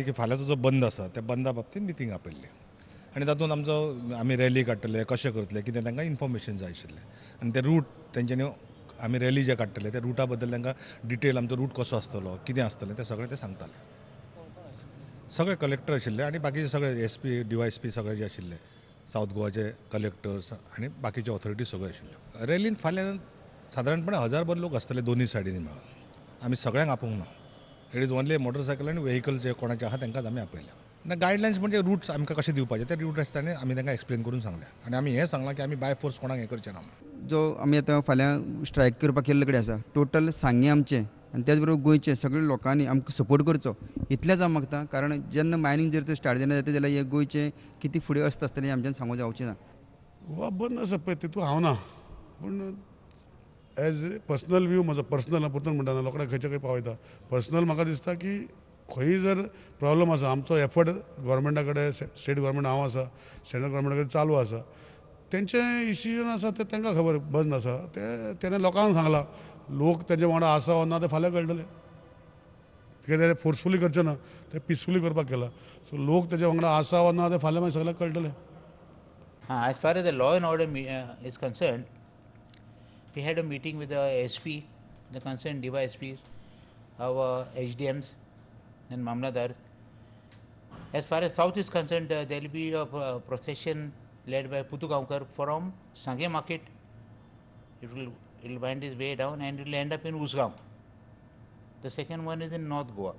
की फाल्यांचो जो बंद आसा त्या बंदा बाबतींत मिटींग आपयल्ली आनी तातूंत आमचो आमी रॅली काडटले, कशें करतले कितें तांकां इन्फॉर्मेशन जाय आशिल्लें आनी ते रूट तेंच्यांनी आमी रॅली जे काडटले त्या रुटा बद्दल तांकां डिटेल आमचो रूट कसो आसतलो कितें आसतलें तें सगळें ते सांगताले. सगळे कलेक्टर आशिल्ले आनी बाकीचे सगळे SP DYSP सगळे जे आशिल्ले सावथ गोवाचे कलेक्टर्स आनी बाकीचे ऑथॉरिटी सगळे आशिल्ले. रॅलीन फाल्यां सादारणपणे 1000 लोक आसतले दोनूय सायडींनी मेळून. आमी सगळ्यांक आपोवंक ना. It is only motorcycle आनी व्हेकल जे कोणाचे आहा तांकांच आमी आपयल्या. ना गायडलायन्स म्हणजे रूट्स आमकां कशें दिवपाचे ते रूट्स ताणें आमी तांकां एक्सप्लेन करून सांगल्या आनी आमी हें सांगलां की आमी बाय फोर्स कोणाक हें करचें ना. जो आमी आतां फाल्यां स्ट्रायक करपाक केल्ले कडेन आसा टोटल सांगें आमचें आनी त्याच बरोबर गोंयचे सगळे लोकांनी आमकां सपोर्ट करचो इतलेंच हांव मागता. कारण जेन्ना मायनींग जर तर स्टार्ट जेन्ना जाता जाल्यार हे गोंयचें कितें फुडें अस्त आसतलें आमच्यान सांगूंक जावचें ना. गोवा बंद आसा पळय तितून हांव ना, पूण एज पर्सनल व्यू म्हजो पर्सनल परतून म्हणटा ना लोकांक खंयच्या खंय पावयता. पर्सनल म्हाका दिसता की खंयी जर प्रॉब्लम आसा आमचो एफर्ट गव्हर्मेंटा कडेन स्टेट गव्हर्मेंट हांव आसा सेंट्रल गव्हर्मेंटा कडेन चालू आसा तेंचें डिसिजन आसा तें तांकां खबर बंद आसा तें तेणें लोकांक सांगलां. लोक तेंच्या वांगडा आसा वा ना तें फाल्यां कळटलें. कित्याक तें फोर्सफुली करचें ना, तें पिसफुली करपाक केलां. सो लोक तेज्या वांगडा आसा वा ना तें फाल्यां मागीर सगळ्यांक कळटलें. As far as the law and order is concerned, we had a meeting with the SP, the concerned DYSPs, our HDMs and Mamladar. As far as South is concerned, there will be a procession led by Putu Gaonkar from Sange Market. It will wind its way down and it will end up in Usgaon. The second one is in North Goa.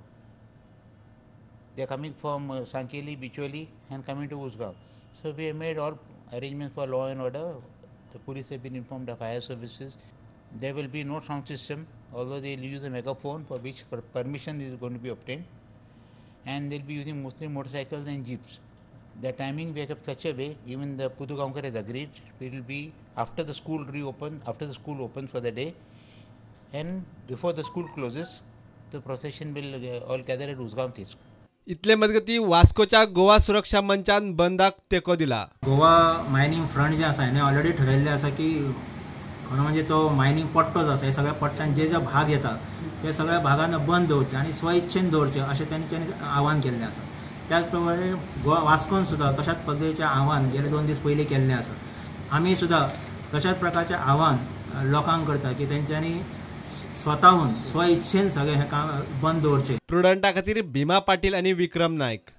They are coming from Sankeli, Bicholi and coming to Usgaon. So we have made all arrangements for law and order. The police have been informed of fire services. There will be no sound system, although they will use a megaphone for which permission is going to be obtained. And they will be using mostly motorcycles and jeeps. The timing we have kept such a way, even the Putu Gaonkar has agreed, it will be after the school reopen, after the school opens for the day, and before the school closes, the procession will all gather at Usgaon School. इतले मजगती वास्कोच्या गोवा सुरक्षा मंचान बंदाक तेंको दिला. Goa mining front जे आसा हेणे already ठरयल्लें आसा की खरो म्हणजे तो मायनींग पट्टो जो आसा हे सगळ्या पट्ट्यान जे जे भाग येता ते सगळ्या भागान बंद दवरचे आनी स्वइच्छेन दवरचे अशें तेंच्यांनी आव्हान केल्लें आसा. त्याच प्रमाणे गोवा वास्कोन सुद्दां तशाच पद्दतीचें आव्हान गेले 2 दीस पयलीं केल्लें आसा. आमी सुद्दां तशाच प्रकारचें आव्हान लोकांक करता की तेंच्यांनी स्वताहून स्वइच्छेन सगळें हें काम बंद दवरचें. प्रुडंटा खातीर भीमा पाटील आनी विक्रम नायक.